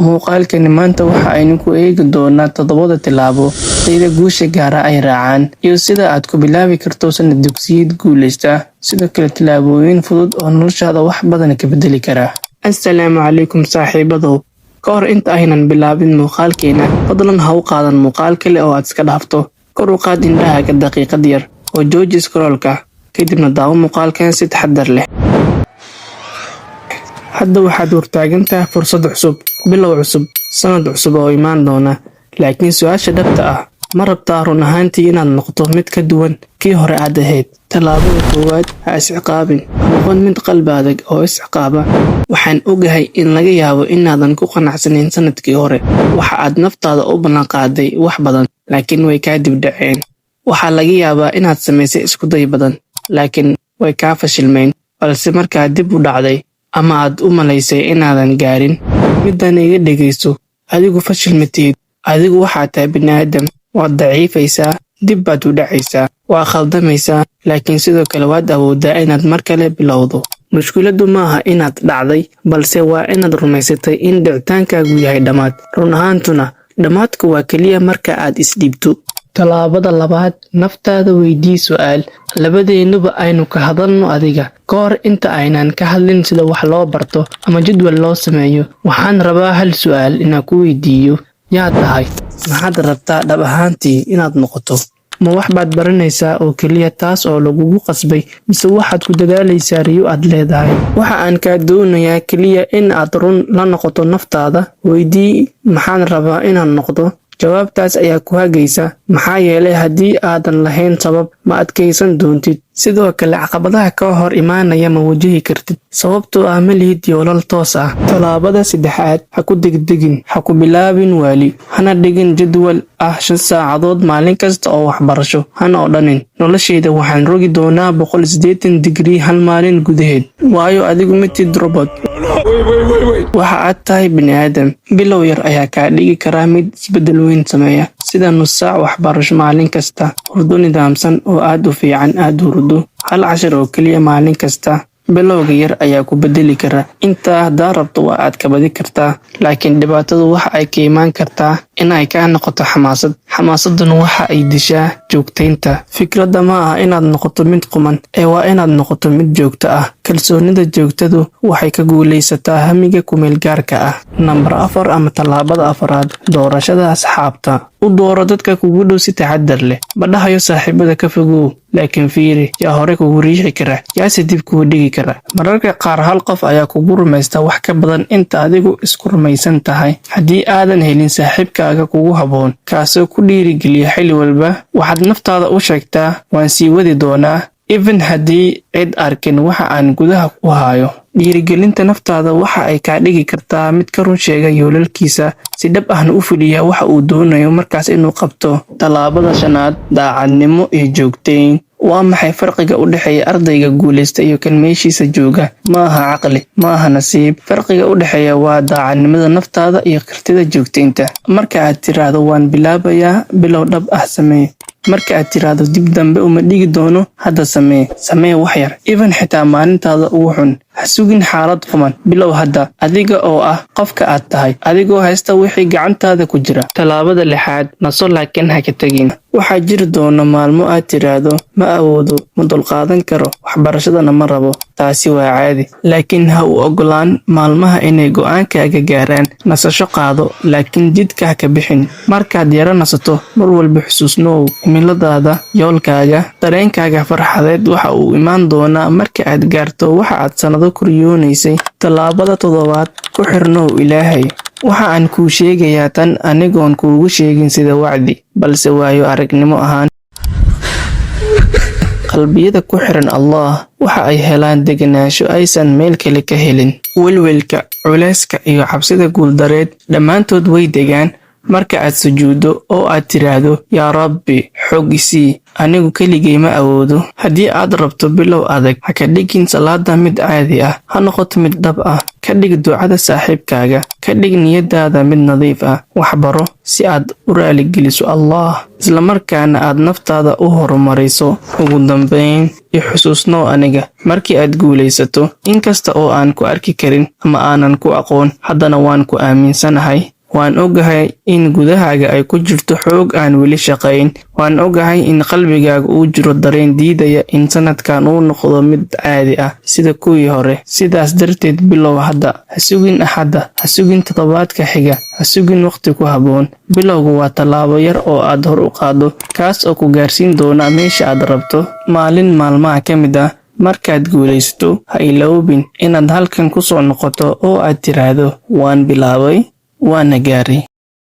Muuqaalkani maanta waxa aynu ku eegi doonaa toddobada tillaabo ardayda guusha gaara ay raacaan iyo sida aad ku bilaabi karto sanad dugsiyeed guuleysta. Sidoo kale tillaabooyin fudud oo noloshaada wax badan ka bedeli kara. Assalaamu calaykum saaxiibadow. Ka hor inta aynan bilaabin muuqaalkeena, fadlan ha u qaadan muuqaal kale oo aad iska dhaafto. Kor u qaad indhahaaga daqiiqad yar oo jooji scrollka, kadibna daawo muuqaalkan si taxaddar leh. Hadda waxaad hortaagan tahay fursad cusub, bilow cusub, sanad cusub oo imaan doona. Laakiin su'aasha dhabta ah, ma rabtaa run ahaantii inaad noqoto mid ka duwan kii hore aad ahayd? Tallaabada koowaad, ha is-ciqaabin. Ha noqon mid qalbi adag oo is-ciqaaba. Waxaan ogahay in laga yaabo inaadan ku qanacsanayn sanadkii hore. Waxa aad naftaada u ballanqaaday wax badan, laakiin way kaa dib dhaceen. Waxaa laga yaabaa inaad samaysay isku day badan, laakiin way kaa fashilmeen. Balse markaad dib u dhacday ama aad u malaysay inaadan gaarin, middan iga dhegayso: adigu fashil ma tihid. Adigu waxaad tahay bini'aadam. Waad daciifaysaa, dib baad u dhacaysaa, waa khaldamaysaa, laakiin sidoo kale waad awooddaa inaad mar kale bilowdo. Mushkiladdu maaha inaad dhacday, balse waa inaad rumaysatay in dhicitaankaagu yahay dhammaad. Run ahaantuna, dhammaadku waa keliya marka aad isdhiibto. Tallaabada labaad, naftaada weydii su'aal. Labadeennuba aynu ka hadalno adiga. Ka hor inta aynan ka hadlin sida wax loo barto ama jadwal loo sameeyo, waxaan rabaa hal su'aal inaan ku weydiiyo. Yaa tahay? Maxaad rabtaa dhab ahaantii inaad noqoto? Ma wax baad baranaysaa oo keliya taas oo lagugu qasbay, mise waxaad ku dadaalaysaa riyo aad leedahay? Waxa aan kaa doonayaa keliya in aad run la noqoto naftaada. Weydii, "Maxaan rabaa inaan noqdo?" Jawaabtaas ayaa ku hagaysa, maxaa yeelay haddii aadan lahayn sabab, ma adkaysan doontid. Sidoo kale caqabadaha ka hor imaanaya ma wajihi kartid, sababtoo ah ma lihid yoolal toos ah. Tallaabada saddexaad, ha ku degdegin. Ha ku bilaabin waali. Hana dhigin jadwal ah 5 saacadood maalin kasta oo waxbarasho. Hana odhanin, "Noloshayda waxaan rogi doonaa 180 digrii hal maalin gudaheed." Waayo adigu ma tihid robot. Waxa aad tahay bini'aadam. Bilow yar ayaa kaa dhigi kara mid isbeddel weyn sameeya, sida nus saac waxbarasho maalin kasta, hurdo nidaamsan oo aad u fiican aad hurdo, hal cashar oo keliya maalin kasta. Bilowga yar ayaa ku beddeli kara. Intaa haddaad rabto waa aad ka badi kartaa, laakiin dhibaatadu waxa ay ka imaan kartaa in ay kaa noqoto xamaasad. Xamaasaduna waxa ay dishaa joogtaynta. Fikradda ma aha inaad noqoto mid quman, ee waa inaad noqoto mid joogto ah. Kalsoonida joogtadu waxay ka guulaysataa hamiga ku-meel-gaarka ah. Nambar 4 ama tallaabada afraad, doorashada asxaabta. U dooro dadka kugu dhow si taxaddar leh. Ma dhahayo saaxiibada ka fogow, laakiin fiiri yaa hore kugu riixi kara, yaase dib kuu dhigi kara. Mararka qaar hal qof ayaa kugu rumaysta wax ka badan inta adigu isku rumaysan tahay. Haddii aadan helin saaxiibkaaga kugu habboon, kaasoo ku dhiirigeliya xilli walba, waxaad naftaada u sheegtaa, "Waan sii wadi doonaa, even haddii cid arkin waxa aan gudaha ku hayo." Dhiirigelinta naftaada waxa ay kaa dhigi kartaa mid ka run sheega yoolalkiisa, si dhab ahna u fuliya waxa uu doonayo markaas inuu qabto. Tallaabada shanaad, daacadnimo iyo joogtayn. Waa maxay farqiga u dhexeeya ardayga guuleysta iyo kan meeshiisa jooga? Ma aha caqli, ma aha nasiib. Farqiga u dhexeeya waa daacadnimada naftaada iyo kartida joogtaynta. Marka aad tiraahdo "Waan bilaabayaa," bilow dhab ah samee. Marka aad tiraahdo "Dib dambe uma dhigi doono," hadda samee. Samee wax yar, even xitaa maalintaada ugu xun. Ha sugin xaalad quman. Bilow hadda, adiga oo ah qofka aad tahay, adigoo haysta wixii gacantaada ku jira. Tallaabada lixaad, naso laakiin ha ka tegin. Waxaa jiri doona maalmo aad tiraahdo, "Ma awoodo, ma dulqaadan karo, waxbarashadana ma rabo." Taasi waa caadi, laakiin ha u ogolaan maalmaha inay go'aankaaga gaaraan. Nasasho qaado, laakiin jidka ha ka bixin. Markaad yara nasato, mar walba xusuusnow himiladaada, yoolkaaga. Dareenkaaga farxadeed waxa uu imaan doonaa marka aad gaarto waxa aad sannado ku riyoonaysay. Tallaabada toddobaad, ku xirnow Ilaahay. Waxa aan kuu sheegayaa tan anigoon kuugu sheegin sida wacdi, balse waayo aragnimo ahaan. Qalbiyada ku xiran Allah waxa ay helaan degenaansho aysan meel kale ka helin. Welwelka, culayska iyo cabsida guuldareed dhammaantood way degaan marka aad sujuuddo oo aad tiraahdo, "Yaa Rabbi, xoog i sii, anigu keligay ma awoodo." Haddii aad rabto bilow adag, ha ka dhigin salaada mid caadi ah, ha noqoto mid dhab ah. Ka dhig ducada saaxiibkaaga. Ka dhig niyadaada mid nadiif ah. Waxbaro si aad u raaligeliso Allah, isla markaana aad naftaada u horumariso. Ugu dambayn, i xusuusnow aniga markii aad guulaysato. Inkasta oo aan ku arki karin ama aanan ku aqoon, haddana waan ku aaminsanahay. Waan ogahay in gudahaaga ay ku jirto xoog aan weli shaqayn. Waan ogahay in qalbigaaga uu jiro dareen diidaya in sanadkan uu noqdo mid caadi ah sida kuwii hore. Sidaas darteed, bilow hadda. Ha sugin Axadda, ha sugin toddobaadka xiga, ha sugin waqti ku habboon. Bilowgu waa tallaabo yar oo aad hor u qaaddo, kaas oo ku gaarsiin doona meesha aad rabto maalin maalmaha ka mid ah. Markaad guulaysato, ha iloobin inaad halkan ku soo noqoto oo aad tiraahdo, "Waan bilaabay, waana gaaray."